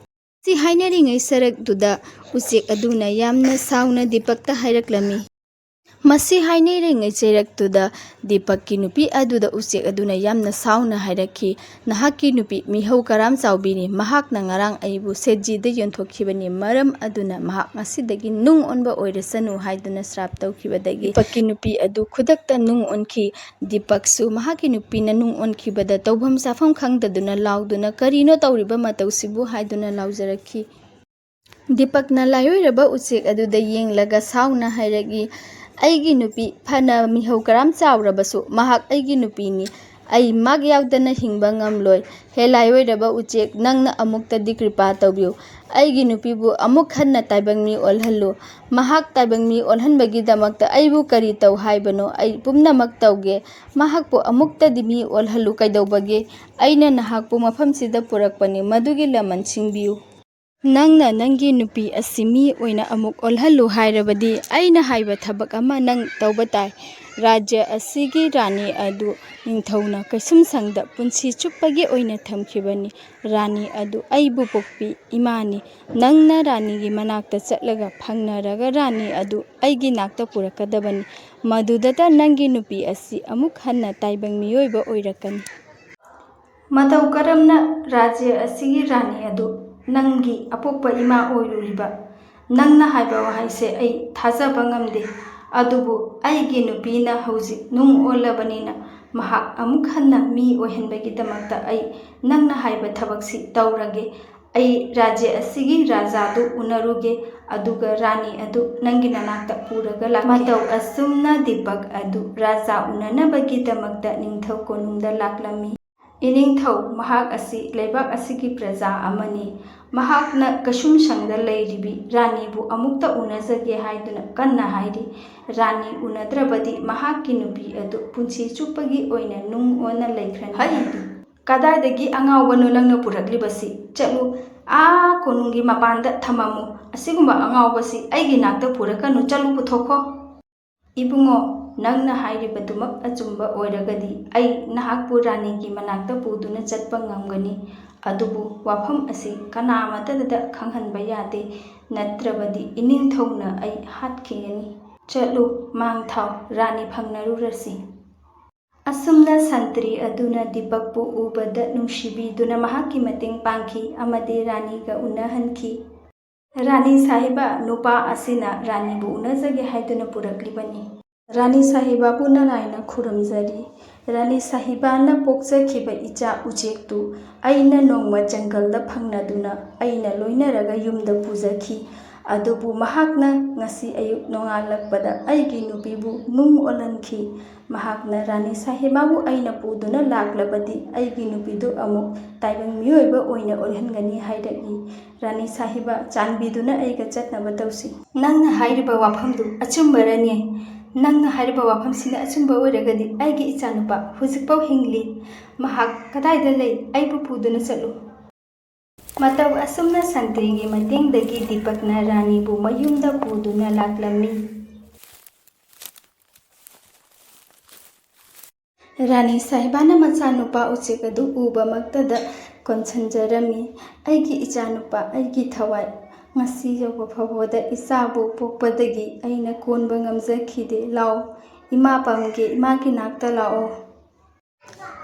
ꯁꯤ ꯍꯥꯏꯅꯔꯤꯉꯩ ꯁꯔꯛꯇꯨꯗ ꯎꯆꯦꯛ ꯑꯗꯨꯅ ꯌꯥꯝꯅ ꯁꯥꯎꯅ ꯗꯤꯄꯛꯇ ꯍꯥꯏꯔꯛꯂꯝꯃꯤ꯫ ꯃꯁꯤ ꯍꯥꯏꯅꯔꯤꯉꯩ ꯆꯩꯔꯛꯇꯨꯗ ꯗꯤꯄꯛꯀꯤ ꯅꯨꯄꯤ ꯑꯗꯨꯗ ꯎꯆꯦꯛ ꯑꯗꯨꯅ ꯌꯥꯝꯅ ꯁꯥꯎꯅ ꯍꯥꯏꯔꯛꯈꯤ, "ꯅꯍꯥꯛꯀꯤ ꯅꯨꯄꯤ ꯃꯤꯍꯧ ꯀꯔꯥꯝ ꯆꯥꯎꯕꯤꯅꯤ꯫ ꯃꯍꯥꯛꯅ ꯉꯔꯥꯡ ꯑꯩꯕꯨ ꯁꯦꯠꯖꯤꯗ ꯌꯣꯟꯊꯣꯛꯈꯤꯕꯅꯤ꯫ ꯃꯔꯝ ꯑꯗꯨꯅ ꯃꯍꯥꯛ ꯉꯁꯤꯗꯒꯤ ꯅꯨꯡ ꯑꯣꯟꯕ ꯑꯣꯏꯔꯁꯅꯨ" ꯍꯥꯏꯗꯨꯅ ꯁ꯭ꯔꯥꯞ ꯇꯧꯈꯤꯕꯗꯒꯤ ꯗꯤꯄꯛꯀꯤ ꯅꯨꯄꯤ ꯑꯗꯨ ꯈꯨꯗꯛꯇ ꯅꯨꯡ ꯑꯣꯟꯈꯤ꯫ ꯗꯤꯄꯛꯁꯨ ꯃꯍꯥꯛꯀꯤ ꯅꯨꯄꯤꯅ ꯅꯨꯡ ꯑꯣꯟꯈꯤꯕꯗ ꯇꯧꯐꯝ ꯆꯥꯐꯝ ꯈꯪꯗꯗꯨꯅ ꯂꯥꯎꯗꯨꯅ, "ꯀꯔꯤꯅꯣ ꯇꯧꯔꯤꯕ ꯃꯇꯧꯁꯤꯕꯨ?" ꯍꯥꯏꯗꯨꯅ ꯂꯥꯎꯖꯔꯛꯈꯤ꯫ ꯗꯤꯄꯛꯅ ꯂꯥꯏꯑꯣꯏꯔꯕ ꯎꯆꯦꯛ ꯑꯗꯨꯗ ꯌꯦꯡꯂꯒ ꯁꯥꯎꯅ ꯍꯥꯏꯔꯛꯏ, "ꯑꯩꯒꯤ ꯅꯨꯄꯤ ꯐꯅ ꯃꯤꯍꯧ ꯀꯔꯥꯝ ꯆꯥꯎꯔꯕꯁꯨ ꯃꯍꯥꯛ ꯑꯩꯒꯤ ꯅꯨꯄꯤꯅꯤ꯫ ꯑꯩ ꯃꯍꯥꯛ ꯌꯥꯎꯗꯅ ꯍꯤꯡꯕ ꯉꯝꯂꯣꯏ꯫ ꯍꯦ ꯂꯥꯏꯑꯣꯏꯔꯕ ꯎꯆꯦꯛ, ꯅꯪꯅ ꯑꯃꯨꯛꯇꯗꯤ ꯀ꯭ꯔꯤꯄꯥ ꯇꯧꯕꯤꯌꯨ꯫ ꯑꯩꯒꯤ ꯅꯨꯄꯤꯕꯨ ꯑꯃꯨꯛ ꯍꯟꯅ ꯇꯥꯏꯕꯪ ꯃꯤ ꯑꯣꯜꯍꯜꯂꯨ꯫ ꯃꯍꯥꯛ ꯇꯥꯏꯕꯪ ꯃꯤ ꯑꯣꯜꯍꯟꯕꯒꯤꯗꯃꯛꯇ ꯑꯩꯕꯨ ꯀꯔꯤ ꯇꯧ ꯍꯥꯏꯕꯅꯣ? ꯑꯩ ꯄꯨꯝꯅꯃꯛ ꯇꯧꯒꯦ꯫ ꯃꯍꯥꯛꯄꯨ ꯑꯃꯨꯛꯇꯗꯤ ꯃꯤ ꯑꯣꯜꯍꯜꯂꯨ꯫ ꯀꯩꯗꯧꯕꯒꯦ? ꯑꯩꯅ ꯅꯍꯥꯛꯄꯨ ꯃꯐꯝꯁꯤꯗ ꯄꯨꯔꯛꯄꯅꯤ꯫ ꯃꯗꯨꯒꯤ ꯂꯃꯟ ꯁꯤꯡꯕꯤꯌꯨ꯫ ꯅꯪꯅ ꯅꯪꯒꯤ ꯅꯨꯄꯤ ꯑꯁꯤ ꯃꯤ ꯑꯣꯏꯅ ꯑꯃꯨꯛ ꯑꯣꯜꯍꯜꯂꯨ ꯍꯥꯏꯔꯕꯗꯤ ꯑꯩꯅ ꯍꯥꯏꯕ ꯊꯕꯛ ꯑꯃ ꯅꯪ ꯇꯧꯕ ꯇꯥꯏ꯫ ꯔꯥꯖ꯭ꯌ ꯑꯁꯤꯒꯤ ꯔꯥꯅꯤ ꯑꯗꯨ ꯅꯤꯡꯊꯧꯅ ꯀꯩꯁꯨꯝꯁꯪꯗ ꯄꯨꯟꯁꯤ ꯆꯨꯞꯄꯒꯤ ꯑꯣꯏꯅ ꯊꯝꯈꯤꯕꯅꯤ꯫ ꯔꯥꯅꯤ ꯑꯗꯨ ꯑꯩꯕꯨ ꯄꯣꯛꯄꯤ ꯏꯃꯥꯅꯤ꯫ ꯅꯪꯅ ꯔꯥꯅꯤꯒꯤ ꯃꯅꯥꯛꯇ ꯆꯠꯂꯒ ꯐꯪꯅꯔꯒ ꯔꯥꯅꯤ ꯑꯗꯨ ꯑꯩꯒꯤ ꯅꯥꯛꯇ ꯄꯨꯔꯛꯀꯗꯕꯅꯤ꯫ ꯃꯗꯨꯗꯇ ꯅꯪꯒꯤ ꯅꯨꯄꯤ ꯑꯁꯤ ꯑꯃꯨꯛ ꯍꯟꯅ ꯇꯥꯏꯕꯪ ꯃꯤꯑꯣꯏꯕ ꯑꯣꯏꯔꯛꯀꯅꯤ꯫ ꯃꯇꯧ ꯀꯔꯝꯅ ꯔꯥꯖ꯭ꯌ ꯑꯁꯤꯒꯤ ꯔꯥꯅꯤ ꯑꯗꯨ ꯅꯪꯒꯤ ꯑꯄꯣꯛꯄ ꯏꯃꯥ ꯑꯣꯏꯔꯨꯔꯤꯕ? ꯅꯪꯅ ꯍꯥꯏꯕ ꯋꯥꯍꯩꯁꯦ ꯑꯩ ꯊꯥꯖꯕ ꯉꯝꯗꯦ꯫ ꯑꯗꯨꯕꯨ ꯑꯩꯒꯤ ꯅꯨꯄꯤꯅ ꯍꯧꯖꯤꯛ ꯅꯨꯡ ꯑꯣꯜꯂꯕꯅꯤꯅ ꯃꯍꯥꯛ ꯑꯃꯨꯛ ꯍꯟꯅ ꯃꯤ ꯑꯣꯏꯍꯟꯕꯒꯤꯗꯃꯛꯇ ꯑꯩ ꯅꯪꯅ ꯍꯥꯏꯕ ꯊꯕꯛꯁꯤ ꯇꯧꯔꯒꯦ꯫ ꯑꯩ ꯔꯥꯖ꯭ꯌ ꯑꯁꯤꯒꯤ ꯔꯥꯖꯥꯗꯨ ꯎꯅꯔꯨꯒꯦ, ꯑꯗꯨꯒ ꯔꯥꯅꯤ ꯑꯗꯨ ꯅꯪꯒꯤ ꯅꯅꯥꯛꯇ ꯄꯨꯔꯒ ꯂꯥꯛꯀꯦ꯫ ꯃꯇꯧ ꯑꯁꯨꯝꯅ ꯗꯤꯄꯛ ꯑꯗꯨ ꯔꯥꯖꯥ ꯎꯅꯅꯕꯒꯤꯗꯃꯛꯇ ꯅꯤꯡꯊꯧ ꯀꯣꯅꯨꯡꯗ ꯂꯥꯛꯂꯝꯃꯤ꯫ ꯏꯅꯤꯡꯊꯧ, ꯃꯍꯥꯛ ꯑꯁꯤ ꯂꯩꯕꯥꯛ ꯑꯁꯤꯒꯤ ꯄ꯭ꯔꯖꯥ ꯑꯃꯅꯤ꯫ ꯃꯍꯥꯛꯅ ꯀꯩꯁꯨꯝꯁꯪꯗ ꯂꯩꯔꯤꯕꯤ ꯔꯥꯅꯤꯕꯨ ꯑꯃꯨꯛꯇ ꯎꯅꯖꯒꯦ ꯍꯥꯏꯗꯨꯅ ꯀꯟꯅ ꯍꯥꯏꯔꯤ꯫ ꯔꯥꯅꯤ ꯎꯅꯗ꯭ꯔꯕꯗꯤ ꯃꯍꯥꯛꯀꯤ ꯅꯨꯄꯤ ꯑꯗꯨ ꯄꯨꯟꯁꯤ ꯆꯨꯞꯄꯒꯤ ꯑꯣꯏꯅ ꯅꯨꯡ ꯑꯣꯟꯅ ꯂꯩꯈ꯭ꯔꯅꯤ꯫ ꯍꯩ! ꯀꯗꯥꯏꯗꯒꯤ ꯑꯉꯥꯎꯕꯅꯣ ꯅꯪꯅ ꯄꯨꯔꯛꯂꯤꯕꯁꯤ? ꯆꯠꯂꯨ, ꯑꯥ ꯀꯣꯅꯨꯡꯒꯤ ꯃꯄꯥꯟꯗ ꯊꯝꯃꯝꯃꯨ꯫ ꯑꯁꯤꯒꯨꯝꯕ ꯑꯉꯥꯎꯕꯁꯤ ꯑꯩꯒꯤ ꯅꯥꯛꯇ ꯄꯨꯔꯛꯀꯅꯨ꯫ ꯆꯠꯂꯨ, ꯄꯨꯊꯣꯛꯈꯣ꯫ ꯏꯕꯨꯡꯉꯣ, ꯅꯪꯅ ꯍꯥꯏꯔꯤꯕꯗꯨꯃꯛ ꯑꯆꯨꯝꯕ ꯑꯣꯏꯔꯒꯗꯤ ꯑꯩ ꯅꯍꯥꯛꯄꯨ ꯔꯥꯅꯤꯒꯤ ꯃꯅꯥꯛꯇ ꯄꯨꯗꯨꯅ ꯆꯠꯄ ꯉꯝꯒꯅꯤ꯫ ꯑꯗꯨꯕꯨ ꯋꯥꯐꯝ ꯑꯁꯤ ꯀꯅꯥꯃꯠꯇꯗ ꯈꯪꯍꯟꯕ ꯌꯥꯗꯦ, ꯅꯠꯇ꯭ꯔꯕꯗꯤ ꯏꯅꯤꯡꯊꯧꯅ ꯑꯩ ꯍꯥꯠꯈꯤꯒꯅꯤ꯫ ꯆꯠꯂꯨ, ꯃꯥꯡ ꯊꯥꯎ, ꯔꯥꯅꯤ ꯐꯪꯅꯔꯨꯔꯁꯤ꯫ ꯑꯁꯨꯝꯅ ꯁꯟꯇ꯭ꯔꯤ ꯑꯗꯨꯅ ꯗꯤꯄꯛꯄꯨ ꯎꯕꯗ ꯅꯨꯡꯁꯤꯕꯤꯗꯨꯅ ꯃꯍꯥꯛꯀꯤ ꯃꯇꯦꯡ ꯄꯥꯡꯈꯤ ꯑꯃꯗꯤ ꯔꯥꯅꯤꯒ ꯎꯅꯍꯟꯈꯤ꯫ ꯔꯥꯅꯤ ꯁꯥꯍꯤꯕ, ꯅꯨꯄꯥ ꯑꯁꯤꯅ ꯔꯥꯅꯤꯕꯨ ꯎꯅꯖꯒꯦ ꯍꯥꯏꯗꯨꯅ ꯄꯨꯔꯛꯂꯤꯕꯅꯤ꯫ ꯔꯥꯅꯤ ꯁꯥꯍꯤꯕꯕꯨ ꯅꯔꯥꯏꯅ ꯈꯨꯔꯨꯝꯖꯔꯤ꯫ ꯔꯥꯅꯤ ꯁꯥꯍꯤꯕꯥꯅ ꯄꯣꯛꯆꯈꯤꯕ ꯏꯆꯥ ꯎꯆꯦꯛꯇꯨ ꯑꯩꯅ ꯅꯣꯡꯃ ꯖꯪꯒꯜꯗ ꯐꯪꯅꯗꯨꯅ ꯑꯩꯅ ꯂꯣꯏꯅꯔꯒ ꯌꯨꯝꯗ ꯄꯨꯖꯈꯤ꯫ ꯑꯗꯨꯕꯨ ꯃꯍꯥꯛꯅ ꯉꯁꯤ ꯑꯌꯨꯛ ꯅꯣꯡꯉꯥꯜꯂꯛꯄꯗ ꯑꯩꯒꯤ ꯅꯨꯄꯤꯕꯨ ꯅꯨꯡ ꯑꯣꯜꯍꯟꯈꯤ꯫ ꯃꯍꯥꯛꯅ ꯔꯥꯅꯤ ꯁꯥꯍꯤꯕꯥꯕꯨ ꯑꯩꯅ ꯄꯨꯗꯨꯅ ꯂꯥꯛꯂꯕꯗꯤ ꯑꯩꯒꯤ ꯅꯨꯄꯤꯗꯨ ꯑꯃꯨꯛ ꯇꯥꯏꯕꯪ ꯃꯤꯑꯣꯏꯕ ꯑꯣꯏꯅ ꯑꯣꯜꯍꯟꯒꯅꯤ ꯍꯥꯏꯔꯛꯏ꯫ ꯔꯥꯅꯤ ꯁꯥꯍꯤꯕꯥ, ꯆꯥꯟꯕꯤꯗꯨꯅ ꯑꯩꯒ ꯆꯠꯅꯕ ꯇꯧꯁꯤ꯫ ꯅꯪꯅ ꯍꯥꯏꯔꯤꯕ ꯋꯥꯐꯝꯗꯨ ꯑꯆꯨꯝꯕꯔꯅꯦ? ꯅꯪꯅ ꯍꯥꯏꯔꯤꯕ ꯋꯥꯐꯝꯁꯤꯅ ꯑꯆꯨꯝꯕ ꯑꯣꯏꯔꯒꯗꯤ ꯑꯩꯒꯤ ꯏꯆꯥꯅꯨꯄꯥ ꯍꯧꯖꯤꯛꯐꯥꯎ ꯍꯤꯡꯂꯤ꯫ ꯃꯍꯥꯛ ꯀꯗꯥꯏꯗ ꯂꯩ? ꯑꯩꯕꯨ ꯄꯨꯗꯨꯅ ꯆꯠꯂꯨ꯫ ꯃꯇꯧ ꯑꯁꯨꯝꯅ ꯁꯟꯇ꯭ꯔꯤꯒꯤ ꯃꯇꯦꯡꯗꯒꯤ ꯗꯤꯄꯛꯅ ꯔꯥꯅꯤꯕꯨ ꯃꯌꯨꯝꯗ ꯄꯨꯗꯨꯅ ꯂꯥꯛꯂꯝꯃꯤ꯫ ꯔꯥꯅꯤ ꯁꯥꯍꯤꯕꯥꯅ ꯃꯆꯥꯅꯨꯄꯥ ꯎꯆꯦꯛ ꯑꯗꯨ ꯎꯕꯃꯛꯇꯗ ꯀꯣꯟꯁꯤꯟꯖꯔꯝꯃꯤ꯫ "ꯑꯩꯒꯤ ꯏꯆꯥꯅꯨꯄꯥ, ꯑꯩꯒꯤ ꯊꯋꯥꯏ, ꯉꯁꯤ ꯌꯧꯕ ꯐꯥꯎꯕꯗ ꯏꯆꯥꯕꯨ ꯄꯣꯛꯄꯗꯒꯤ ꯑꯩꯅ ꯀꯣꯟꯕ ꯉꯝꯖꯈꯤꯗꯦ꯫ ꯂꯥꯛꯑꯣ, ꯏꯃꯥ ꯄꯝꯒꯦ, ꯏꯃꯥꯒꯤ ꯅꯥꯛꯇ ꯂꯥꯛꯑꯣ꯫"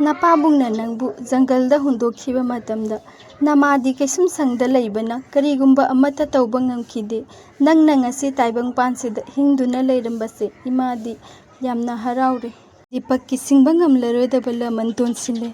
"ꯅꯄꯥꯕꯨꯡꯅ ꯅꯪꯕꯨ ꯖꯪꯒꯜꯗ ꯍꯨꯟꯗꯣꯛꯈꯤꯕ ꯃꯇꯝꯗ ꯅꯃꯥꯗꯤ ꯀꯩꯁꯨꯝꯁꯪꯗ ꯂꯩꯕꯅ ꯀꯔꯤꯒꯨꯝꯕ ꯑꯃꯠꯇ ꯇꯧꯕ ꯉꯝꯈꯤꯗꯦ꯫ ꯅꯪꯅ ꯉꯁꯤ ꯇꯥꯏꯕꯪꯄꯥꯟꯁꯤꯗ ꯍꯤꯡꯗꯨꯅ ꯂꯩꯔꯝꯕꯁꯦ ꯏꯃꯥꯗꯤ ꯌꯥꯝꯅ ꯍꯔꯥꯎꯔꯦ꯫" ꯗꯤꯄꯛꯀꯤ ꯁꯤꯡꯕ ꯉꯝꯂꯔꯣꯏꯗꯕ ꯂꯃꯟ ꯇꯣꯟꯁꯤꯜꯂꯦ꯫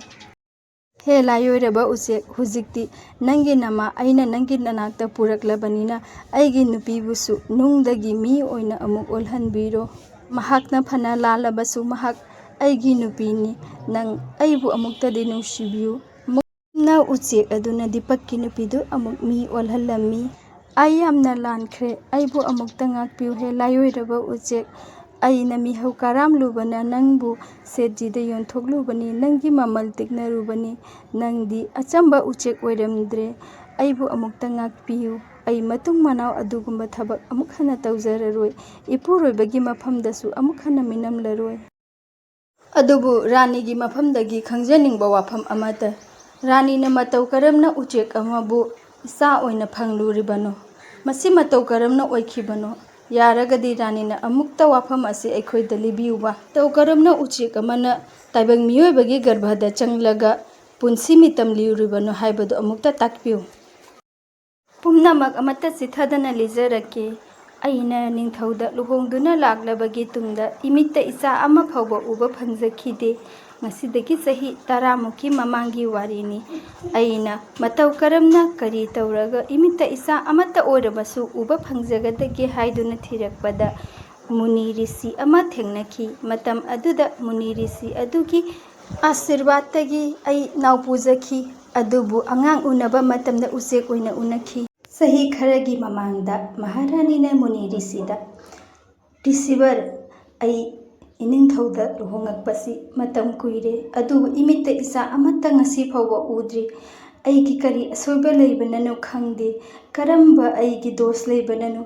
ꯍꯦ ꯂꯥꯏꯑꯣꯏꯔꯕ ꯎꯆꯦꯛ, ꯍꯧꯖꯤꯛꯇꯤ ꯅꯪꯒꯤ ꯅꯃꯥ ꯑꯩꯅ ꯅꯪꯒꯤ ꯅꯅꯥꯛꯇ ꯄꯨꯔꯛꯂꯕꯅꯤꯅ, ꯑꯩꯒꯤ ꯅꯨꯄꯤꯕꯨꯁꯨ ꯅꯨꯡꯗꯒꯤ ꯃꯤ ꯑꯣꯏꯅ ꯑꯃꯨꯛ ꯑꯣꯜꯍꯟꯕꯤꯔꯣ꯫ ꯃꯍꯥꯛꯅ ꯐꯅ ꯂꯥꯜꯂꯕꯁꯨ, ꯃꯍꯥꯛ ꯑꯩꯒꯤ ꯅꯨꯄꯤꯅꯤ꯫ ꯅꯪ ꯑꯩꯕꯨ ꯑꯃꯨꯛꯇꯗꯤ ꯅꯨꯡꯁꯤꯕꯤꯌꯨ꯫ ꯑꯃꯨꯛꯅ ꯎꯆꯦꯛ ꯑꯗꯨꯅ ꯗꯤꯄꯛꯀꯤ ꯅꯨꯄꯤꯗꯨ ꯑꯃꯨꯛ ꯃꯤ ꯑꯣꯜꯍꯜꯂꯝꯃꯤ꯫ "ꯑꯩ ꯌꯥꯝꯅ ꯂꯥꯟꯈ꯭ꯔꯦ, ꯑꯩꯕꯨ ꯑꯃꯨꯛꯇ ꯉꯥꯛꯄꯤꯌꯨ ꯍꯦ ꯂꯥꯏꯑꯣꯏꯔꯕ ꯎꯆꯦꯛ꯫ ꯑꯩꯅ ꯃꯤꯍꯧ ꯀꯔꯥꯝꯂꯨꯕꯅ ꯅꯪꯕꯨ ꯁꯦꯠꯖꯤꯗ ꯌꯣꯟꯊꯣꯛꯂꯨꯕꯅꯤ, ꯅꯪꯒꯤ ꯃꯃꯜ ꯇꯤꯛꯅꯔꯨꯕꯅꯤ꯫ ꯅꯪꯗꯤ ꯑꯆꯝꯕ ꯎꯆꯦꯛ ꯑꯣꯏꯔꯝꯗ꯭ꯔꯦ꯫ ꯑꯩꯕꯨ ꯑꯃꯨꯛꯇ ꯉꯥꯛꯄꯤꯌꯨ꯫ ꯑꯩ ꯃꯇꯨꯡ ꯃꯅꯥꯎ ꯑꯗꯨꯒꯨꯝꯕ ꯊꯕꯛ ꯑꯃꯨꯛ ꯍꯟꯅ ꯇꯧꯖꯔꯔꯣꯏ꯫ ꯏꯄꯨꯔꯣꯏꯕꯒꯤ ꯃꯐꯝꯗꯁꯨ ꯑꯃꯨꯛ ꯍꯟꯅ ꯃꯤꯅꯝꯂꯔꯣꯏ꯫ ꯑꯗꯨꯕꯨ ꯔꯥꯅꯤꯒꯤ ꯃꯐꯝꯗꯒꯤ ꯈꯪꯖꯅꯤꯡꯕ ꯋꯥꯐꯝ ꯑꯃꯇ, ꯔꯥꯅꯤꯅ ꯃꯇꯧ ꯀꯔꯝꯅ ꯎꯆꯦꯛ ꯑꯃꯕꯨ ꯏꯆꯥ ꯑꯣꯏꯅ ꯐꯪꯂꯨꯔꯤꯕꯅꯣ? ꯃꯁꯤ ꯃꯇꯧ ꯀꯔꯝꯅ ꯑꯣꯏꯈꯤꯕꯅꯣ? ꯌꯥꯔꯒꯗꯤ ꯔꯥꯅꯤꯅ ꯑꯃꯨꯛꯇ ꯋꯥꯐꯝ ꯑꯁꯤ ꯑꯩꯈꯣꯏꯗ ꯂꯤꯕꯤꯌꯨꯕ꯫ ꯃꯇꯧ ꯀꯔꯝꯅ ꯎꯆꯦꯛ ꯑꯃꯅ ꯇꯥꯏꯕꯪ ꯃꯤꯑꯣꯏꯕꯒꯤ ꯒꯔꯚꯗ ꯆꯪꯂꯒ ꯄꯨꯟꯁꯤ ꯃꯤꯇꯝ ꯂꯤꯔꯨꯔꯤꯕꯅꯣ ꯍꯥꯏꯕꯗꯨ ꯑꯃꯨꯛꯇ ꯇꯥꯛꯄꯤꯌꯨ꯫ ꯄꯨꯝꯅꯃꯛ ꯑꯃꯠꯇ ꯆꯤꯊꯗꯅ ꯂꯤꯖꯔꯛꯀꯦ꯫ ꯑꯩꯅ ꯅꯤꯡꯊꯧꯗ ꯂꯨꯍꯣꯡꯗꯨꯅ ꯂꯥꯛꯂꯕꯒꯤ ꯇꯨꯡꯗ ꯏꯃꯤꯠꯇ ꯏꯆꯥ ꯑꯃ ꯐꯥꯎꯕ ꯎꯕ ꯐꯪꯖꯈꯤꯗꯦ꯫ ꯉꯁꯤꯗꯒꯤ ꯆꯍꯤ ꯇꯔꯥꯃꯨꯛꯀꯤ ꯃꯃꯥꯡꯒꯤ ꯋꯥꯔꯤꯅꯤ꯫ ꯑꯩꯅ ꯃꯇꯧ ꯀꯔꯝꯅ ꯀꯔꯤ ꯇꯧꯔꯒ ꯏꯃꯤꯠꯇ ꯏꯆꯥ ꯑꯃꯠꯇ ꯑꯣꯏꯔꯕꯁꯨ ꯎꯕ ꯐꯪꯖꯒꯗꯒꯦ ꯍꯥꯏꯗꯨꯅ ꯊꯤꯔꯛꯄꯗ ꯃꯨꯅꯤ ꯔꯤꯁꯤ ꯑꯃ ꯊꯦꯡꯅꯈꯤ꯫ ꯃꯇꯝ ꯑꯗꯨꯗ ꯃꯨꯅꯤ ꯔꯤꯁꯤ ꯑꯗꯨꯒꯤ ꯑꯥꯁꯤꯔꯕꯥꯗꯇꯒꯤ ꯑꯩ ꯅꯥꯎ ꯄꯨꯖꯈꯤ, ꯑꯗꯨꯕꯨ ꯑꯉꯥꯡ ꯎꯅꯕ ꯃꯇꯝꯗ ꯎꯆꯦꯛ ꯑꯣꯏꯅ ꯎꯅꯈꯤ꯫ ꯆꯍꯤ ꯈꯔꯒꯤ ꯃꯃꯥꯡꯗ ꯃꯍꯥꯔꯥꯅꯤꯅ ꯃꯨꯅꯤ ꯔꯤꯁꯤꯗ, "ꯔꯤꯁꯤꯕꯔ, ꯑꯩ ꯏꯅꯤꯡꯊꯧꯗ ꯂꯨꯍꯣꯡꯉꯛꯄꯁꯤ ꯃꯇꯝ ꯀꯨꯏꯔꯦ, ꯑꯗꯨꯕꯨ ꯏꯃꯤꯠꯇ ꯏꯆꯥ ꯑꯃꯠꯇ ꯉꯁꯤ ꯐꯥꯎꯕ ꯎꯗ꯭ꯔꯤ꯫ ꯑꯩꯒꯤ ꯀꯔꯤ ꯑꯁꯣꯏꯕ ꯂꯩꯕꯅꯅꯣ ꯈꯪꯗꯦ꯫ ꯀꯔꯝꯕ ꯑꯩꯒꯤ ꯗꯣꯁ ꯂꯩꯕꯅꯅꯣ?"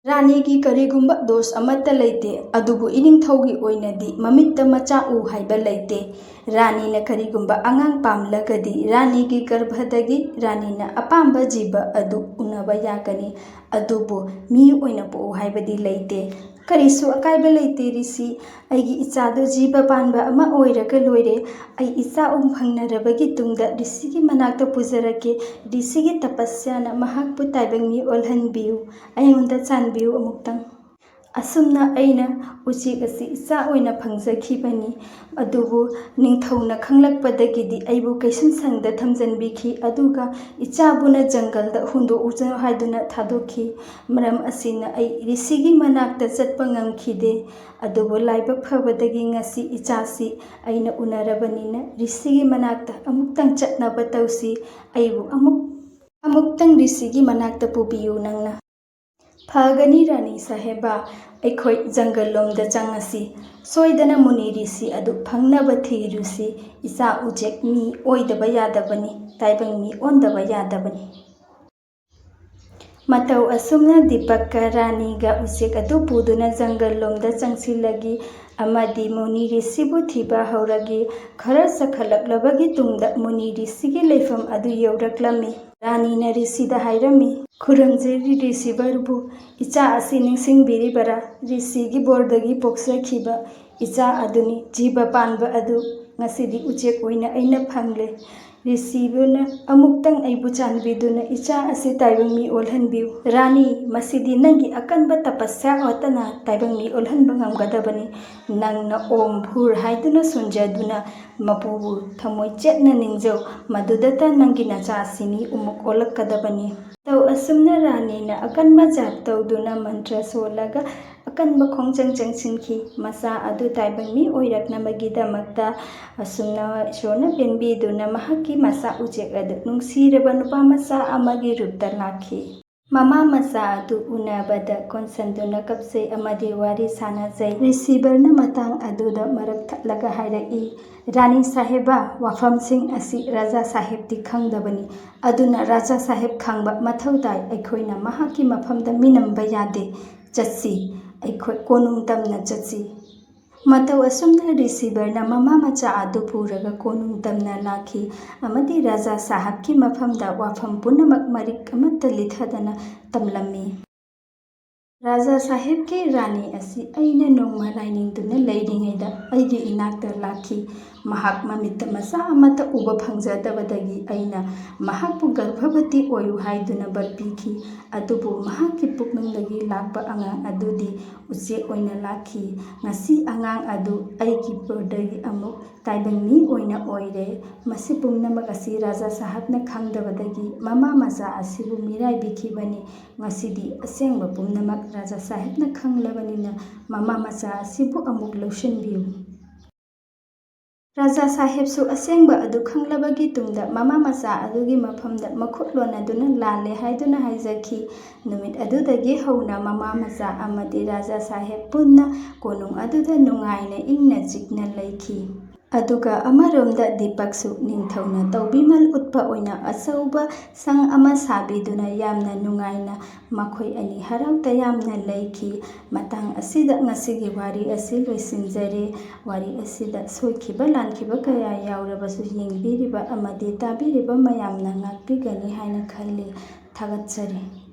ꯔꯥꯅꯤꯒꯤ ꯀꯔꯤꯒꯨꯝꯕ ꯗꯣꯁ ꯑꯃꯠꯇ ꯂꯩꯇꯦ, ꯑꯗꯨꯕꯨ ꯏꯅꯤꯡꯊꯧꯒꯤ ꯑꯣꯏꯅꯗꯤ ꯃꯃꯤꯠꯇ ꯃꯆꯥ ꯎ ꯍꯥꯏꯕ ꯂꯩꯇꯦ꯫ ꯔꯥꯅꯤꯅ ꯀꯔꯤꯒꯨꯝꯕ ꯑꯉꯥꯡ ꯄꯥꯝꯂꯒꯗꯤ ꯔꯥꯅꯤꯒꯤ ꯒꯔꯚꯗꯒꯤ ꯔꯥꯅꯤꯅ ꯑꯄꯥꯝꯕ ꯖꯤꯕ ꯑꯗꯨ ꯎꯅꯕ ꯌꯥꯒꯅꯤ, ꯑꯗꯨꯕꯨ ꯃꯤ ꯑꯣꯏꯅ ꯄꯣꯛꯎ ꯍꯥꯏꯕꯗꯤ ꯂꯩꯇꯦ꯫ ꯀꯔꯤꯁꯨ ꯑꯀꯥꯏꯕ ꯂꯩꯇꯦ ꯔꯤꯁꯤ, ꯑꯩꯒꯤ ꯏꯆꯥꯗꯨ ꯖꯤꯕ ꯄꯥꯟꯕ ꯑꯃ ꯑꯣꯏꯔꯒ ꯂꯣꯏꯔꯦ꯫ ꯑꯩ ꯏꯆꯥ ꯎ ꯐꯪꯅꯔꯕꯒꯤ ꯇꯨꯡꯗ ꯔꯤꯁꯤꯒꯤ ꯃꯅꯥꯛꯇ ꯄꯨꯖꯔꯛꯀꯦ꯫ ꯔꯤꯁꯤꯒꯤ ꯇꯄꯁ꯭ꯌꯥꯅ ꯃꯍꯥꯛꯄꯨ ꯇꯥꯏꯕꯪ ꯃꯤ ꯑꯣꯜꯍꯟꯕꯤꯌꯨ꯫ ꯑꯩꯉꯣꯟꯗ ꯆꯥꯟꯕꯤꯌꯨ ꯑꯃꯨꯛꯇꯪ꯫ ꯑꯁꯨꯝꯅ ꯑꯩꯅ ꯎꯆꯦꯛ ꯑꯁꯤ ꯏꯆꯥ ꯑꯣꯏꯅ ꯐꯪꯖꯈꯤꯕꯅꯤ꯫ ꯑꯗꯨꯕꯨ ꯅꯤꯡꯊꯧꯅ ꯈꯪꯂꯛꯄꯗꯒꯤꯗꯤ ꯑꯩꯕꯨ ꯀꯩꯁꯨꯝꯁꯪꯗ ꯊꯝꯖꯤꯟꯕꯤꯈꯤ, ꯑꯗꯨꯒ ꯏꯆꯥꯕꯨꯅ ꯖꯪꯒꯜꯗ ꯍꯨꯟꯗꯣꯛꯎꯆꯣ ꯍꯥꯏꯗꯨꯅ ꯊꯥꯗꯣꯛꯈꯤ꯫ ꯃꯔꯝ ꯑꯁꯤꯅ ꯑꯩ ꯔꯤꯁꯤꯒꯤ ꯃꯅꯥꯛꯇ ꯆꯠꯄ ꯉꯝꯈꯤꯗꯦ꯫ ꯑꯗꯨꯕꯨ ꯂꯥꯏꯕꯛ ꯐꯕꯗꯒꯤ ꯉꯁꯤ ꯏꯆꯥꯁꯤ ꯑꯩꯅ ꯎꯅꯔꯕꯅꯤꯅ ꯔꯤꯁꯤꯒꯤ ꯃꯅꯥꯛꯇ ꯑꯃꯨꯛꯇꯪ ꯆꯠꯅꯕ ꯇꯧꯁꯤ꯫ ꯑꯩꯕꯨ ꯑꯃꯨꯛ, ꯑꯃꯨꯛꯇꯪ ꯔꯤꯁꯤꯒꯤ ꯃꯅꯥꯛꯇ ꯄꯨꯕꯤꯌꯨ ꯅꯪꯅ꯫ ꯐꯒꯅꯤ ꯔꯥꯅꯤ ꯁꯥꯍꯦꯕ, ꯑꯩꯈꯣꯏ ꯖꯪꯒꯜ ꯂꯣꯝꯗ ꯆꯪꯉꯁꯤ꯫ ꯁꯣꯏꯗꯅ ꯃꯨꯅꯤ ꯔꯤꯁꯤ ꯑꯗꯨ ꯐꯪꯅꯕ ꯊꯤꯔꯨꯁꯤ꯫ ꯏꯆꯥ ꯎꯆꯦꯛ ꯃꯤ ꯑꯣꯏꯗꯕ ꯌꯥꯗꯕꯅꯤ, ꯇꯥꯏꯕꯪ ꯃꯤ ꯑꯣꯟꯗꯕ ꯌꯥꯗꯕꯅꯤ꯫ ꯃꯇꯧ ꯑꯁꯨꯝꯅ ꯗꯤꯄꯛꯀ ꯔꯥꯅꯤꯒ ꯎꯆꯦꯛ ꯑꯗꯨ ꯄꯨꯗꯨꯅ ꯖꯪꯒꯜ ꯂꯣꯝꯗ ꯆꯪꯁꯤꯜꯂꯒꯤ ꯑꯃꯗꯤ ꯃꯨꯅꯤ ꯔꯤꯁꯤꯕꯨ ꯊꯤꯕ ꯍꯧꯔꯒꯤ꯫ ꯈꯔ ꯆꯈꯠꯂꯛꯂꯕꯒꯤ ꯇꯨꯡꯗ ꯃꯨꯅꯤ ꯔꯤꯁꯤꯒꯤ ꯂꯩꯐꯝ ꯑꯗꯨ ꯌꯧꯔꯛꯂꯝꯃꯤ꯫ ꯔꯥꯅꯤꯅ ꯔꯤꯁꯤꯗ ꯍꯥꯏꯔꯝꯃꯤ, "ꯈꯨꯔꯨꯝꯖꯔꯤ ꯔꯤꯁꯤꯕꯔꯕꯨ, ꯏꯆꯥ ꯑꯁꯤ ꯅꯤꯡꯁꯤꯡꯕꯤꯔꯤꯕꯔꯥ? ꯔꯤꯁꯤꯒꯤ ꯕꯣꯔꯗꯒꯤ ꯄꯣꯛꯆꯈꯤꯕ ꯏꯆꯥ ꯑꯗꯨꯅꯤ꯫ ꯖꯤꯕ ꯄꯥꯟꯕ ꯑꯗꯨ ꯉꯁꯤꯗꯤ ꯎꯆꯦꯛ ꯑꯣꯏꯅ ꯑꯩꯅ ꯐꯪꯂꯦ꯫ ꯔꯤꯁꯤꯕꯨꯅ ꯑꯃꯨꯛꯇꯪ ꯑꯩꯕꯨ ꯆꯥꯟꯕꯤꯗꯨꯅ ꯏꯆꯥ ꯑꯁꯤ ꯇꯥꯏꯕꯪ ꯃꯤ ꯑꯣꯜꯍꯟꯕꯤꯌꯨ꯫" "ꯔꯥꯅꯤ, ꯃꯁꯤꯗꯤ ꯅꯪꯒꯤ ꯑꯀꯟꯕ ꯇꯄꯁ꯭ꯌꯥ ꯉꯥꯛꯇꯅ ꯇꯥꯏꯕꯪ ꯃꯤ ꯑꯣꯜꯍꯟꯕ ꯉꯝꯒꯗꯕꯅꯤ꯫ ꯅꯪꯅ ꯑꯣꯝ ꯚꯨꯔ ꯍꯥꯏꯗꯨꯅ ꯁꯣꯟꯖꯗꯨꯅ ꯃꯄꯨꯕꯨ ꯊꯃꯣꯏ ꯆꯦꯠꯅ ꯅꯤꯡꯖꯧ, ꯃꯗꯨꯗꯇ ꯅꯪꯒꯤ ꯅꯆꯥꯁꯤ ꯃꯤ ꯑꯃꯨꯛ ꯑꯣꯜꯂꯛꯀꯗꯕꯅꯤ꯫" ꯃꯇꯧ ꯑꯁꯨꯝꯅ ꯔꯥꯅꯤꯅ ꯑꯀꯟꯕ ꯖꯥꯞ ꯇꯧꯗꯨꯅ ꯃꯟꯇ꯭ꯔ ꯁꯣꯜꯂꯒ ꯑꯀꯟꯕ ꯈꯣꯡꯖꯪ ꯆꯪꯁꯤꯟꯈꯤ꯫ ꯃꯆꯥ ꯑꯗꯨ ꯇꯥꯏꯕꯪ ꯃꯤ ꯑꯣꯏꯔꯛꯅꯕꯒꯤꯗꯃꯛꯇ ꯑꯁꯨꯝꯅ ꯏꯁꯣꯔꯅ ꯄꯦꯟꯕꯤꯗꯨꯅ ꯃꯍꯥꯛꯀꯤ ꯃꯆꯥ ꯎꯆꯦꯛ ꯑꯗꯨ ꯅꯨꯡꯁꯤꯔꯕ ꯅꯨꯄꯥ ꯃꯆꯥ ꯑꯃꯒꯤ ꯔꯨꯞꯇ ꯂꯥꯛꯈꯤ꯫ ꯃꯃꯥ ꯃꯆꯥ ꯑꯗꯨ ꯎꯅꯕꯗ ꯀꯣꯟꯁꯟꯗꯨꯅ ꯀꯞꯆꯩ ꯑꯃꯗꯤ ꯋꯥꯔꯤ ꯁꯥꯅꯖꯩ꯫ ꯔꯤꯁꯤꯕꯔꯅ ꯃꯇꯥꯡ ꯑꯗꯨꯗ ꯃꯔꯛ ꯊꯠꯂꯒ ꯍꯥꯏꯔꯛꯏ, "ꯔꯥꯅꯤ ꯁꯥꯍꯦꯕ, ꯋꯥꯐꯝꯁꯤꯡ ꯑꯁꯤ ꯔꯥꯖꯥ ꯁꯥꯍꯦꯕꯇꯤ ꯈꯪꯗꯕꯅꯤ꯫ ꯑꯗꯨꯅ ꯔꯥꯖꯥ ꯁꯥꯍꯦꯕ ꯈꯪꯕ ꯃꯊꯧ ꯇꯥꯏ꯫ ꯑꯩꯈꯣꯏꯅ ꯃꯍꯥꯛꯀꯤ ꯃꯐꯝꯗ ꯃꯤꯅꯝꯕ ꯌꯥꯗꯦ꯫ ꯆꯠꯁꯤ, ꯑꯩꯈꯣꯏ ꯀꯣꯅꯨꯡ ꯇꯝꯅ ꯆꯠꯁꯤ꯫" ꯃꯇꯧ ꯑꯁꯨꯝꯅ ꯔꯤꯁꯤꯕꯔꯅ ꯃꯃꯥ ꯃꯆꯥ ꯑꯗꯨ ꯄꯨꯔꯒ ꯀꯣꯅꯨꯡ ꯇꯝꯅ ꯂꯥꯛꯈꯤ ꯑꯃꯗꯤ ꯔꯥꯖꯥ ꯁꯥꯍꯦꯕꯀꯤ ꯃꯐꯝꯗ ꯋꯥꯐꯝ ꯄꯨꯝꯅꯃꯛ ꯃꯔꯤꯛ ꯑꯃꯠꯇ ꯂꯤꯊꯗꯅ ꯇꯝꯂꯝꯃꯤ꯫ ꯔꯥꯖꯥ ꯁꯥꯍꯦꯕꯀꯤ ꯔꯥꯅꯤ ꯑꯁꯤ ꯑꯩꯅ ꯅꯣꯡꯃ ꯂꯥꯏꯅꯤꯡꯗꯨꯅ ꯂꯩꯔꯤꯉꯩꯗ ꯑꯩꯒꯤ ꯏꯅꯥꯛꯇ ꯂꯥꯛꯈꯤ꯫ ꯃꯍꯥꯛ ꯃꯃꯤꯠꯇ ꯃꯆꯥ ꯑꯃꯠꯇ ꯎꯕ ꯐꯪꯖꯗꯕꯗꯒꯤ ꯑꯩꯅ ꯃꯍꯥꯛꯄꯨ ꯒꯔꯚꯕꯇꯤ ꯑꯣꯏꯌꯨ ꯍꯥꯏꯗꯨꯅ ꯕꯔ ꯄꯤꯈꯤ꯫ ꯑꯗꯨꯕꯨ ꯃꯍꯥꯛꯀꯤ ꯄꯨꯛꯅꯨꯡꯗꯒꯤ ꯂꯥꯛꯄ ꯑꯉꯥꯡ ꯑꯗꯨꯗꯤ ꯎꯆꯦꯛ ꯑꯣꯏꯅ ꯂꯥꯛꯈꯤ꯫ ꯉꯁꯤ ꯑꯉꯥꯡ ꯑꯗꯨ ꯑꯩꯒꯤ ꯕꯔꯗꯒꯤ ꯑꯃꯨꯛ ꯇꯥꯏꯕꯪ ꯃꯤ ꯑꯣꯏꯅ ꯑꯣꯏꯔꯦ꯫ ꯃꯁꯤ ꯄꯨꯝꯅꯃꯛ ꯑꯁꯤ ꯔꯥꯖꯥ ꯁꯥꯍꯦꯕꯅ ꯈꯪꯗꯕꯗꯒꯤ ꯃꯃꯥ ꯃꯆꯥ ꯑꯁꯤꯕꯨ ꯃꯤꯔꯥꯏꯕꯤꯈꯤꯕꯅꯤ꯫ ꯉꯁꯤꯗꯤ ꯑꯁꯦꯡꯕ ꯄꯨꯝꯅꯃꯛ ꯔꯥꯖꯥ ꯁꯥꯍꯦꯕꯅ ꯈꯪꯂꯕꯅꯤꯅ ꯃꯃꯥ ꯃꯆꯥ ꯑꯁꯤꯕꯨ ꯑꯃꯨꯛ ꯂꯧꯁꯤꯟꯕꯤꯌꯨ꯫ ꯔꯥꯖꯥ ꯁꯥꯍꯦꯕꯁꯨ ꯑꯁꯦꯡꯕ ꯑꯗꯨ ꯈꯪꯂꯕꯒꯤ ꯇꯨꯡꯗ ꯃꯃꯥ ꯃꯆꯥ ꯑꯗꯨꯒꯤ ꯃꯐꯝꯗ ꯃꯈꯨꯠ ꯂꯣꯟꯅꯗꯨꯅ ꯂꯥꯜꯂꯦ ꯍꯥꯏꯗꯨꯅ ꯍꯥꯏꯖꯈꯤ꯫ ꯅꯨꯃꯤꯠ ꯑꯗꯨꯗꯒꯤ ꯍꯧꯅ ꯃꯃꯥ ꯃꯆꯥ ꯑꯃꯗꯤ ꯔꯥꯖꯥ ꯁꯥꯍꯦꯕ ꯄꯨꯟꯅ ꯀꯣꯅꯨꯡ ꯑꯗꯨꯗ ꯅꯨꯡꯉꯥꯏꯅ ꯏꯪꯅ ꯆꯤꯛꯅ ꯂꯩꯈꯤ꯫ ꯑꯗꯨꯒ ꯑꯃꯔꯣꯝꯗ ꯗꯤꯄꯛꯁꯨ ꯅꯤꯡꯊꯧꯅ ꯇꯧꯕꯤꯃꯜ ꯎꯠꯄ ꯑꯣꯏꯅ ꯑꯆꯧꯕ ꯁꯪ ꯑꯃ ꯁꯥꯕꯤꯗꯨꯅ ꯌꯥꯝꯅ ꯅꯨꯡꯉꯥꯏꯅ ꯃꯈꯣꯏ ꯑꯅꯤ ꯍꯔꯥꯎ ꯇꯌꯥꯝꯅ ꯂꯩꯈꯤ꯫ ꯃꯇꯥꯡ ꯑꯁꯤꯗ ꯉꯁꯤꯒꯤ ꯋꯥꯔꯤ ꯑꯁꯤ ꯂꯣꯏꯁꯤꯟꯖꯔꯦ꯫ ꯋꯥꯔꯤ ꯑꯁꯤꯗ ꯁꯣꯏꯈꯤꯕ ꯂꯥꯟꯈꯤꯕ ꯀꯌꯥ ꯌꯥꯎꯔꯕꯁꯨ ꯌꯦꯡꯕꯤꯔꯤꯕ ꯑꯃꯗꯤ ꯇꯥꯕꯤꯔꯤꯕ ꯃꯌꯥꯝꯅ ꯉꯥꯛꯄꯤꯒꯅꯤ ꯍꯥꯏꯅ ꯈꯜꯂꯤ꯫ ꯊꯥꯒꯠꯆꯔꯤ꯫